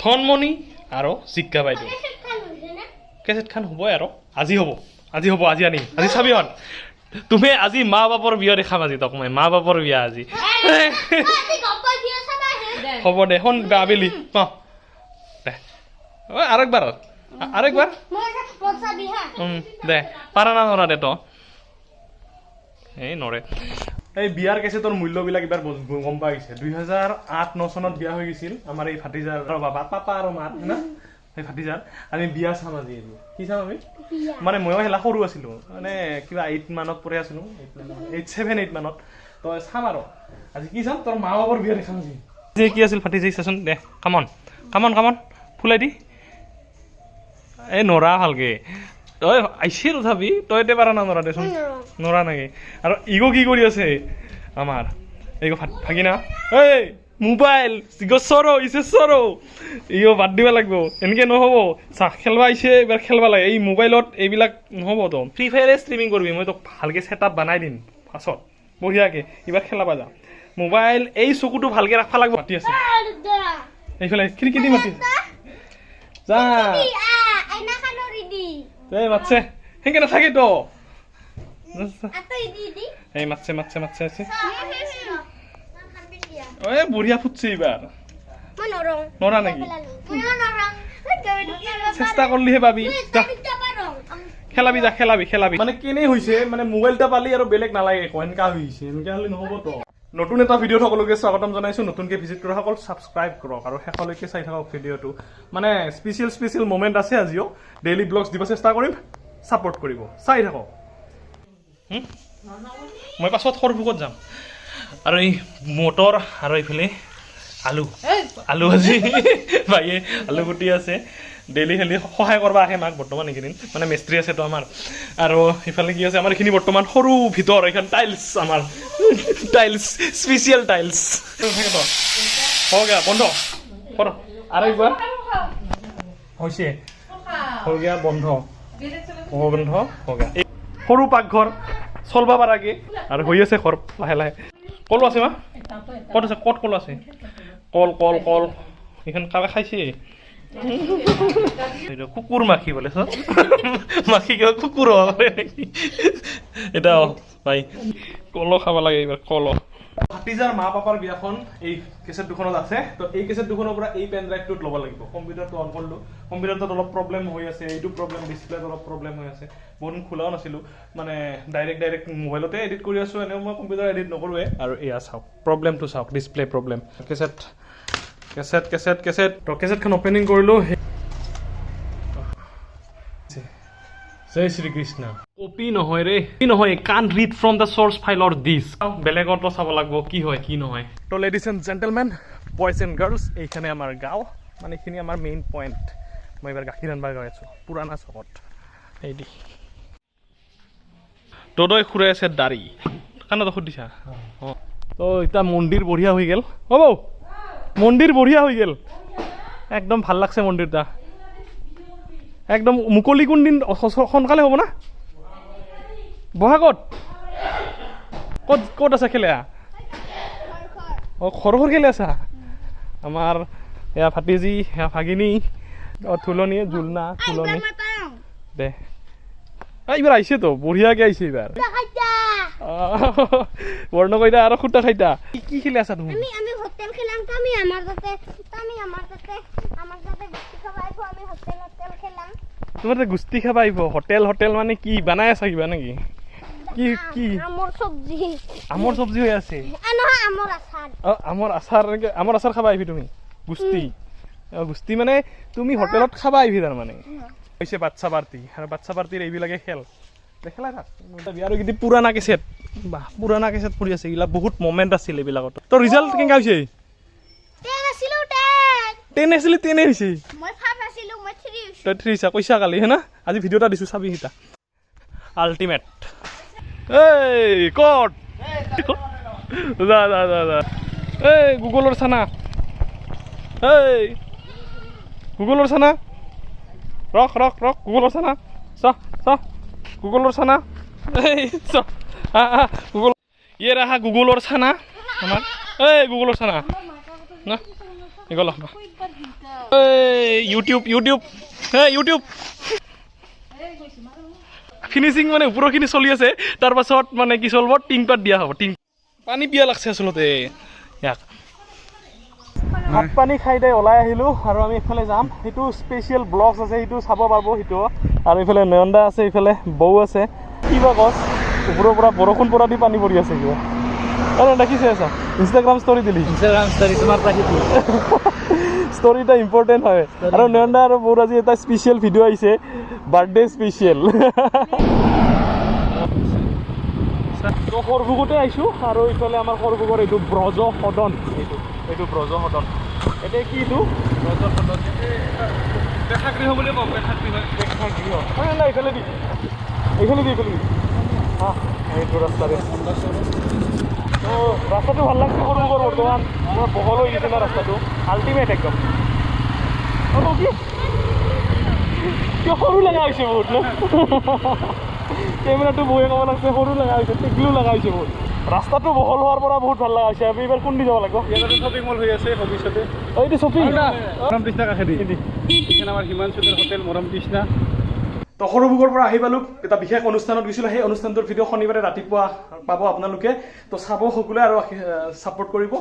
ধনমণি আৰু জিজ্ঞা বাইদেউ কেছেটখন হ'বই আৰু আজি হ'ব, আজি হ'ব, আজি আনিম, আজি চাবি হন তুমি আজি মা বাপৰ বিয়া দেখাম আজি তোক মই, মা বাপৰ বিয়া আজি হ'ব দে। শুন আবেলি অ দে আৰু একবাৰ, আৰু একবাৰ দে, পাৰা না নৰা দে তো এই নৰে। এই বিয়াৰ কেছেটৰ মূল্যবিলাক এইবাৰ গম পাই গৈছে। 2008-9 চনত বিয়া হৈ গৈছিল আমাৰ এই ভাতিজাৰ বাবা পাপা আৰু মাত না, সেই ভাতিজাৰ। আমি বিয়া চাম আজি। কি চাম আমি? মানে ময়ো হেলা সৰু আছিলোঁ, মানে কিবা 8 মানত পঢ়ি আছিলোঁ, 8 7 8 মানত। তই চাম আৰু আজি কি চাম? তোৰ মা বাপৰ বিয়া দেখাম আজি। যে কি আছিল ভাতিজি চাচোন দে, কামন কামন কামন ফুলাই দি। এই নৰা ভালকে তই আহিছে, তথাপি তই এতিয়া পাৰা না নৰা দেচোন, নৰা নেকি? আৰু ইগো কি কৰি আছে আমাৰ এইগো ভাগিনা? এই মোবাইল ইগো চৰ ইছে চৰ, ইগো বাদ দিব লাগিব, এনেকে নহ'ব। চাহ খেলবা আহিছে, এইবাৰ খেলবা লাগে। এই মোবাইলত এইবিলাক নহ'ব। তো ফ্ৰী ফায়াৰে ষ্ট্ৰিমিং কৰিবি, মই তোক ভালকে ছেট আপ বনাই দিম পাছত বঢ়িয়াকে। এইবাৰ খেলাবা যা মোবাইল, এই চকুটো ভালকে ৰাখবা লাগিব। মাতি আছে এইফালে খিৰিকী দি মাতি যা। এই মাতছে সেনকে নাথাকে তো। এই মাতছে মাতছে মাতছে আছে। এই বঢ়িয়া ফুটছে এইবাৰ। নৰা নেকি? চেষ্টা কৰিলিহে পাবি। খেলাবি যা, খেলাবি খেলাবি। মানে কেনে হৈছে মানে মোবাইলটা পালি আৰু বেলেগ নালাগে একো, এনেকা হৈছে। এনেকা হ'লে নহ'ব তো। নতুন এটা ভিডিঅ'ত সকলোকে স্বাগতম জনাইছোঁ। নতুনকৈ ভিজিট কৰাসকল ছাবস্ক্ৰাইব কৰক আৰু শেষলৈকে চাই থাকক ভিডিঅ'টো। মানে স্পেচিয়েল স্পেচিয়েল মমেণ্ট আছে আজিও। ডেইলি ব্লগছ দিব চেষ্টা কৰিম, ছাপৰ্ট কৰিব, চাই থাকক। মই পাছত সৰভোগত যাম। আৰু এই মটৰ আৰু এইফালে আলু, আলু আজি ভাইয়ে আলু গুটি আছে। ডেইলি খেলি সহায় কৰিব আহে মাক বৰ্তমান এইকেইদিন, মানে মিস্ত্ৰী আছে তো আমাৰ। আৰু ইফালে কি আছে আমাৰ এইখিনি বৰ্তমান সৰু ভিতৰ এইখন টাইলছ, আমাৰ টাইলছ স্পেচিয়েল টাইলছ হ'ব গিয়া বন্ধ কৰ। আৰু একবাৰ হৈছে হৈ গিয়া বন্ধ, বন্ধ হৈ গিয়া। সৰু পাকঘৰ চলবা পাৰাকে আৰু হৈ আছে ঘৰ লাহে লাহে। কলো আছে মা? ক'ত আছে? ক'ত কল আছে? কল কল কল এইখন কাবাই খাইছে। কুকুৰ মাখি বোলে, মাখি কিবা কুকুৰ হ'ব পাৰে নেকি? এটা ভাই কল খাব লাগে এইবাৰ কল। ভাতিজাৰ মা পাপাৰ বিয়াখন এই কেছেট দুখনত আছে। তো এই কেছেট দুখনৰ পৰা এই পেন ড্ৰাইভটোত ল'ব লাগিব। কম্পিউটাৰটো অন কৰিলোঁ, কম্পিউটাৰটোত অলপ প্ৰব্লেম হৈ আছে, এইটো প্ৰব্লেম, ডিছপ্লেত অলপ প্ৰব্লেম হৈ আছে। বহুত দিন খোলাও নাছিলোঁ, মানে ডাইৰেক্ট ডাইৰেক্ট মোবাইলতে এডিট কৰি আছোঁ, এনেও মই কম্পিউটাৰ এডিট নকৰোঁৱে। আৰু এয়া চাওক প্ৰব্লেমটো চাওক, display problem. Cassette cassette cassette cassette তো কেছেটখন অপেনিং কৰিলোঁ। জয় শ্ৰীকৃষ্ণ। কপি নহয় ৰে, নহয়, কান ৰিড ফ্ৰম the source ফাইলৰ দিছ। বেলেগতো চাব লাগিব কি হয় কি নহয়। তো ladies and gentlemen, boys and girls, এইখানে আমাৰ গাঁও, মানে এইখিনি আমাৰ মেইন পইণ্ট। মই এইবাৰ গাখীৰ আনবা গৈ আছোঁ পুৰাণা চকত। এই দি দদই খুৰাই আছে দাড়ি, কাণত ঔষধ দিছা। অঁ তো এতিয়া মন্দিৰ বঢ়িয়া হৈ গ'ল। হ'ব মন্দিৰ বঢ়িয়া হৈ গ'ল, একদম ভাল লাগছে মন্দিৰটা। একদম মুকলি কোন দিন সোনকালে হ'ব না? বহাগত। ক'ত ক'ত আছে খেলে? অঁ ঘৰ ঘৰ খেলে আছা। আমাৰ এয়া ভাতিজি, এয়া ভাগিনী, অঁ থুলনি, জোলনা থুলনি দে। এইবাৰ আহিছে তো বঢ়িয়াকে আহিছে এইবাৰ। বৰ্ণকইতা আৰু খুটা খাইতা কি খেলি আছা তুমি? আমি হোটেল খেলাম। আমি আমাৰ তাতে, আমি আমাৰ তাতে, আমাৰ তাতে গুষ্টি খাব আহিব। আমি হোটেল হোটেল খেলাম। তোমাৰ তাতে গুষ্টি খাব আহিব? হোটেল হোটেল মানে কি বনাই আছা কিবা নেকি? কি কি? আমৰ চব্জি। আমৰ চব্জি হৈ আছে? নহয়, আমৰ আচাৰ। অ আমৰ আচাৰ, আমৰ আচাৰ খাব আহিবি তুমি? গুষ্টি, অ গুষ্টি মানে তুমি হোটেলত খাবা আহিবি তাৰমানে। হৈছে বাচ্ছা পাৰ্টি, আৰু বাচ্ছা পাৰ্টিৰ এইবিলাকে খেল খেলাই থাক। আৰু কিন্তু পুৰাণা কেছেট, বাহ পুৰাণা কেছেট পৰি আছে। এইবিলাক বহুত মমেণ্ট আছিল এইবিলাকত। তোৰ ৰিজাল্ট কেনেকুৱা হৈছে? 10 আছিলে, 10 হৈছে। তই 3 হৈছা কৈছা কালি হে না? আজি ভিডিঅ' এটা দিছোঁ চাবি সিতা। আল্টিমেট। এই ক'ত যা যা যা যা। এই গুগলৰ চানা, এই গুগলৰ চানা, ৰখ ৰখ ৰখ, গুগলৰ চানা, চ চ গুগলৰ চানা, এই চ গুগল ইয়ে ৰাখা গুগলৰ চানা আমাৰ, এই গুগলৰ চানা না। গ'ল। ইউটিউব ইউটিউব হে ইউটিউব ফিনিচিং মানে ওপৰখিনি চলি আছে, তাৰপাছত মানে কি চলিব, টিং পাত দিয়া হ'ব। টিং পানী পিয়া লাগছে আচলতে ইয়াক। ভাত পানী খাই দাই ওলাই আহিলোঁ আৰু আমি এইফালে যাম। সেইটো স্পেচিয়েল ব্লগছ আছে, সেইটো চাব পাব সেইটো। আৰু এইফালে নয়নদা আছে, এইফালে বৌ আছে। কিবা গছ ওপৰৰ পৰা বৰষুণ পৰা দি পানী পৰি আছে কিবা। আৰু দেখিছে আছা ইনষ্টাগ্ৰাম ষ্টৰি দিলি, ইনষ্টাগ্ৰাম ষ্টৰি তোমাৰ পৰা শিকিলোঁ। ষ্টৰি এটা ইম্পৰ্টেণ্ট হয়। আৰু নয়নদা আৰু বৌৰ আজি এটা স্পেচিয়েল ভিডিঅ' আহিছে, বাৰ্থডে স্পেচিয়েল। তো সৰভোগতে আহিছোঁ আৰু ইফালে আমাৰ সৰভোগৰ এইটো ব্ৰজ সদন, এইটো ব্ৰজ সদন। এতিয়া কি এইটো ব্ৰজ সদন প্ৰেক্ষাগৃহ বুলি কওঁ, প্ৰেক্ষাগৃহ। প্ৰেক্ষাগৃহ নাই, এইফালে দি, এইফালে দি, এইফালে দি। হা, এইটো ৰাস্তাৰে। তো ৰাস্তাটো ভাল লাগছে সৰভোগৰ, বৰ্তমান পুৰা বহল হৈ গৈছে না ৰাস্তাটো, আল্টিমেট একদম। কি কিয় সৰু লগা হৈছে বহুত ন, কেমেৰাটো বহি ক'ব লাগছে, সৰু লগা হৈছে, টিকলু লগা হৈছে বহুত। ৰাস্তাটো বহল হোৱাৰ পৰা বহুত ভাল লগা হৈছে। আমি এইবাৰ কোন দি যাব লাগিব? ইয়াতে শ্বপিং মল হৈ আছে ভৱিষ্যতে। এইটো শ্বপিং মৰম তৃষ্ণা কাষেদি, এইখন আমাৰ হিমাংশুদেৰ হোটেল মৰম তৃষ্ণা। তো সৰভোগৰ পৰা আহি পালোঁ, এটা বিশেষ অনুষ্ঠানত গৈছিলোঁ। সেই অনুষ্ঠানটোৰ ভিডিঅ' শনিবাৰে ৰাতিপুৱা পাব আপোনালোকে। তো চাব সকলোৱে আৰু ছাপোৰ্ট কৰিব।